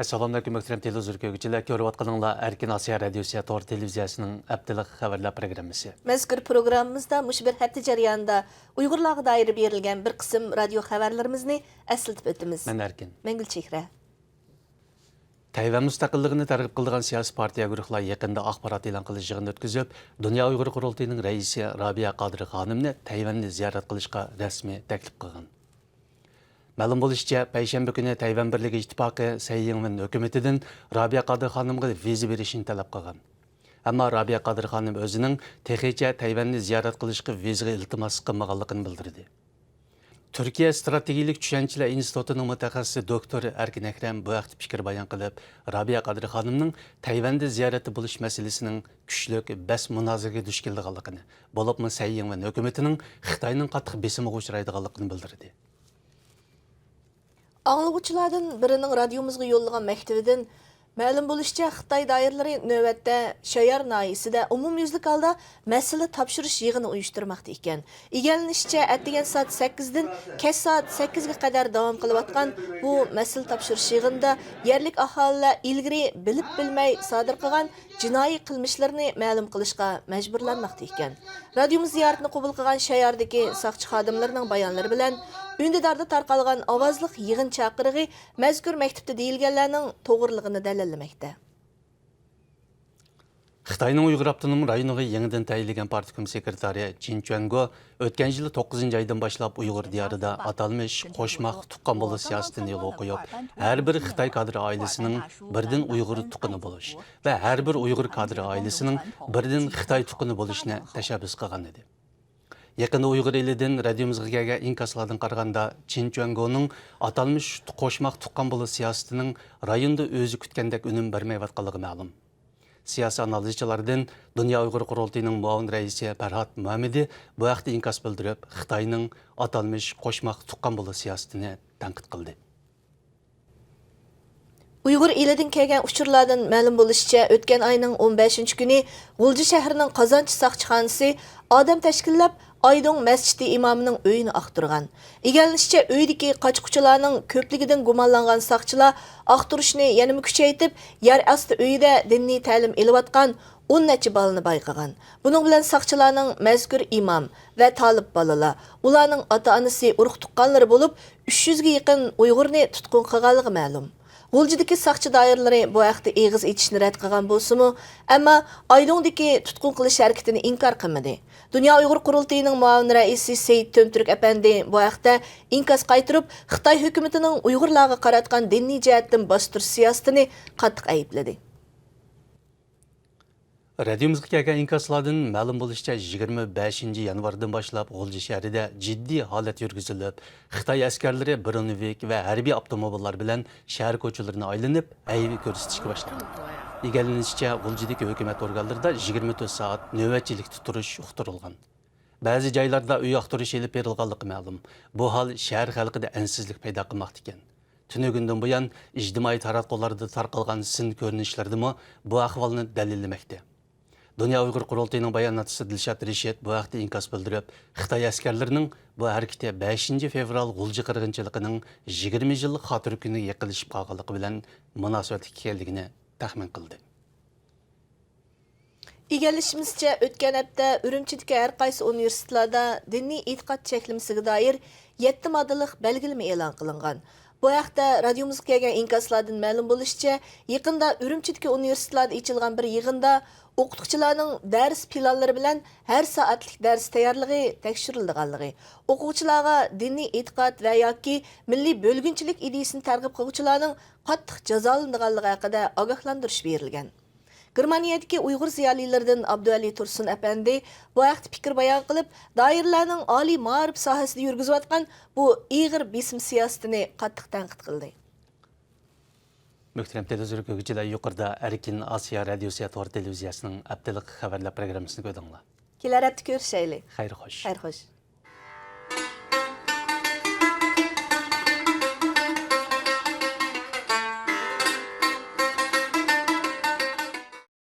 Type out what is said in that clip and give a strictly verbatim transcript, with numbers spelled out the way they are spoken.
سالام ئەلەيكۇم، مۆھتەرەم تېلېۋىزور كۆرگۈچىلەر. كۆرۈۋاتقىنىڭلار ئەركىن ئاسىيا رادىيوسى تور تېلېۋىزىيەسىنىڭ ھەپتىلىق خەۋەرلەر پروگراممىسى. مەزكۇر پروگراممىمىزدا مۇشۇ بىر ھەپتە جەريانىدا ئۇيغۇرلارغا دائىر بېرىلگەن بىر قىسىم رادىيو خەۋەرلىرىمىزنى ئەسلىتىپ ئۆتىمىز. مەن ئەركىن. مەن گۈلچېھرە. تەيۋەن مۇستەقىللىقىنى تەرغىب قىلىدىغان سىياسىي پارتىيە، گۇرۇھلار يېقىندا ئاخبارات ئېلان قىلىش يىغىنى ئۆتكۈزۈپ، دۇنيا ئۇيغۇر قۇرۇلتىيىنىڭ رەئىسى رابىيە قادىر خانىمنى تەيۋەننى زىيارەت قىلىشقا رەسمىي تەكلىپ قىلغان. مەلۇم بولۇشىچە، پەيشەنبە كۈنى تەيۋەن بىرلىكى ئىتتىپاقى سەي يىڭۋېن ھۆكۈمىتىدىن رابىيە قادىر خانىمغا ۋىزا بېرىشنى تەلەپ قىلغان. ئەمما رابىيە قادىر خانىم ئۆزىنىڭ تېخىچە تەيۋەننى زىيارەت قىلىشقا ۋىزىغا ئىلتىماس قىلمىغانلىقىنى بىلدۈردى. تۈركىيە ئىستراتېگىيىلىك چۈشەنچىلەر ئىنستىتۇتىنىڭ مۇتەخەسسىسى دوكتور ئەركىن ئەكرەم بۇ ھەقتە پىكىر بايان قىلىپ، رابىيە قادىر خانىمنىڭ تەيۋەندە زىيارەتتە بولۇش مەسىلىسىنىڭ كۈچلۈك، بەس مۇنازىرىگە دۇچ كېلىدىغانلىقىنى، بولۇپمۇ سەي يىڭۋېن ھۆكۈمىتىنىڭ خىتاينىڭ قاتتىق بېسىمىغا ئۇچرايدىغانلىقىنى بىلدۈردى. ئاڭلىغۇچىلاردىن بىرىنىڭ رادىيومىزغا يوللىغان مەكتۇبىدىن مەلۇم بولۇشىچە، خىتاي دائىرىلىرى نۆۋەتتە شايار ناھىيەسىدە ئومۇميۈزلۈك ھالدا مەسىلە تاپشۇرۇش يىغىنى ئۇيۇشتۇرماقتا ئىكەن. ئىگىلىنىشىچە، ئەتىگەن سائەت سەككىزدىن كەچ سائەت سەككىزگە قەدەر داۋام قىلىۋاتقان بۇ مەسىلە تاپشۇرۇش يىغىنىدا يەرلىك ئاھالىلەر ئىلگىرى بىلىپ بىلمەي سادىر قىلغان جىنايى قىلمىشلىرىنى مەلۇم قىلىشقا مەجبۇرلانماقتا ئىكەن. رادىيومىز زىيارىتىنى قوبۇل قىلغان شاياردىكى ساقچى خادىملىرىنىڭ بايانلىرى بىلەن ئۈندىداردا تارقالغان ئاۋازلىق يىغىن چاقىرىقى مەزكۇر مەكتۇپتا دېيىلگەنلەرنىڭ توغرىلىقىنى دەلىللىمەكتە. خىتاينىڭ ئۇيغۇر ئاپتونوم رايونىغا يېڭىدىن تەيىنلىگەن پارتكوم سېكرېتارى چىن چۈەنگو ئۆتكەن يىلى توققۇزىنچى ئايدىن باشلاپ ئۇيغۇر دىيارىدا ئاتالمىش قوشماق تۇغقان بولۇش سىياسىتىنى يولغا قويۇپ، ھەر بىر خىتاي كادىر ئائىلىسىنىڭ بىردىن ئۇيغۇر تۇغقىنى بولۇش ۋە ھەر بىر ئۇيغۇر كادىر ئائىلىسىنىڭ بىردىن خىتاي تۇغقىنى بولۇشىنى تەشەببۇس قىلغان ئىدى. يېقىندا ئۇيغۇر ئېلىدىن رادىيومىزغا كەلگەن ئىنكاسلاردىن قارىغاندا، چىن چۈەنگونىڭ ئاتالمىش قوشماق تۇغقان بولۇش سىياسىتىنىڭ رايوندا ئۆزى كۈتكەندەك ئۈنۈم بەرمەيۋاتقانلىقى مەلۇم. سىياسىي ئانالىزچىلاردىن دۇنيا ئۇيغۇر قۇرۇلتىيىنىڭ مۇئاۋىن رەئىسى پەرھات مۇھەممىدى بۇ ھەقتە ئىنكاس بىلدۈرۈپ، خىتاينىڭ ئاتالمىش قوشماق تۇغقان بولۇش سىياسىتىنى تەنقىد قىلدى. ئۇيغۇر ئېلىدىن كەلگەن ئۇچۇرلاردىن مەلۇم بولۇشىچە، ئۆتكەن ئاينىڭ ئون بەشىنچى كۈنى غۇلجا شەھىرىنىڭ قازانچى ساقچىخانىسى ئادەم تەشكىللەپ، ئايدۇڭ مەسچىتى ئىمامىنىڭ ئۆيىنى ئاختۇرغان. ئىگىلىنىشىچە، ئۆيدىكى قاچا-قۇچىلارنىڭ كۆپلۈكىدىن گۇمانلانغان ساقچىلار ئاختۇرۇشنى يەنىمۇ كۈچەيتىپ، يەر ئاستى ئۆيىدە دىنىي تەلىم ئېلىۋاتقان ئون نەچچە بالىنى بايقىغان. بۇنىڭ بىلەن ساقچىلارنىڭ مەزكۇر ئىمام ۋە تالىپ بالىلار، ئۇلارنىڭ ئاتا-ئانىسى، ئۇرۇق-تۇغقانلىرى بولۇپ، ئۈچ يۈزگە يېقىن ئۇيغۇرنى تۇتقۇن قىلغانلىقى مەلۇم. غۇلجىدىكى ساقچى دائىرىلىرى بۇ ھەقتە ئېغىز ئېچىشنى رەت قىلغان بولسىمۇ، ئەمما ئايدۇڭدىكى تۇتقۇن قىلىش ھەرىكىتىنى ئىنكار قىلمىدى. دۇنيا ئۇيغۇر قۇرۇلتىيىنىڭ مۇئاۋىن رەئىسى سېيىت تۈنتۈرك ئەپەندى بۇ ھەقتە ئىنكاس قايتۇرۇپ، خىتاي ھۆكۈمىتىنىڭ ئۇيغۇرلارغا قاراتقان دىنىي جەھەتتىن باستۇرۇش سىياسىتىنى قاتتىق ئەيىبلىدى. رادىيومىزغا كەلگەن ئىنكاسلاردىن مەلۇم بولۇشىچە، يىگىرمە بەشىنچى يانۋاردىن باشلاپ غۇلجا شەھىرىدە جىددىي ھالەت يۈرگۈزۈلۈپ، خىتاي ئەسكەرلىرى برونېۋىك ۋە ھەربىي ئاپتوموبىللار بىلەن شەھەر كوچىلىرىنى ئايلىنىپ، ھەيۋە كۆرسىتىشكە باشلىغان. ئىگىلىنىشىچە، غۇلجىدىكى ھۆكۈمەت ئورگانلىرىدا يىگىرمە تۆت سائەت نۆۋەتچىلىكتە تۇرۇش ئۇقتۇرۇلغان. بەزى جايلاردا ئۆي ئاختۇرۇش ئېلىپ بېرىلغانلىقى مەلۇم. بۇ ھال شەھەر خەلقىدە ئەنسىزلىك پەيدا قىلماقتا ئىكەن. تۈنۈگۈندىن بۇيان، ئىجتىمائىي تاراتقۇلاردا تارقالغان سىن كۆرۈنۈشلىرىدىمۇ بۇ ئەھۋالنى دەلىللىمەكتە. دۇنيا ئۇيغۇر قۇرۇلتىيىنىڭ باياناتچىسى دىلشات رىشىت بۇ ھەقتە ئىنكاس بىلدۈرۈپ، خىتاي ئەسكەرلىرىنىڭ بۇ ھەرىكىتى بەشىنچى فېۋرال غۇلجا قىرغىنچىلىقىنىڭ يىگىرمە يىللىق خاتىرە كۈنىگە يېقىنلىشىپ قالغانلىقى بىلەن مۇناسىۋەتلىك ئىكەنلىكىنى تەخمىن قىلدى. ئىگىلىشىمىزچە، ئۆتكەن ھەپتە ئۈرۈمچىدىكى ھەر قايسى ئۇنىۋېرسىتېتلاردا دىنىي ئېتىقاد چەكلىمىسىگە دائىر يەتتە ماددىلىق بەلگىلىمە ئېلان قىلىنغان. بۇ ھەقتە رادىيومىزغا كەلگەن ئىنكاسلاردىن مەلۇم بولۇشىچە، يېقىندا ئۈرۈمچىدىكى ئۇنىۋېرسىتېتلاردا ئېچىلغان بىر يىغىندا ئوقۇتقۇچىلارنىڭ دەرس پىلانلىرى بىلەن ھەر سائەتلىك دەرس تەييارلىقى تەكشۈرۈلىدىغانلىقى، ئوقۇغۇچىلارغا دىنىي ئېتىقاد ۋە ياكى مىللىي بۆلگۈنچىلىك ئىدىيىسىنى تەرغىب قىلغۇچىلارنىڭ قاتتىق جازالىنىدىغانلىقى ھەققىدە ئاگاھلاندۇرۇش بېرىلگەن. گېرمانىيەدىكى ئۇيغۇر زىيالىيلىرىدىن ئابدۇۋەلى تۇرسۇن ئەپەندى بۇ ھەقتە پىكىر بايان قىلىپ، دائىرىلەرنىڭ ئالىي مائارىپ ساھەسىدە يۈرگۈزۈۋاتقان بۇ ئېغىر بېسىم سىياسىتىنى قاتتىق تەنقىد قىلدى. مۆھتەرەم تېلېۋىزور كۆرگۈچىلەر، يۇقىرىدا ئەركىن ئاسىيا رادىيوسى تور تېلېۋىزىيەسىنىڭ ھەپتىلىك خەۋەرلەر پروگراممىسىنى كۆردۈڭلار. كېلەر ھەپتە كۆرۈشەيلى. خەير خوش. خەير خوش.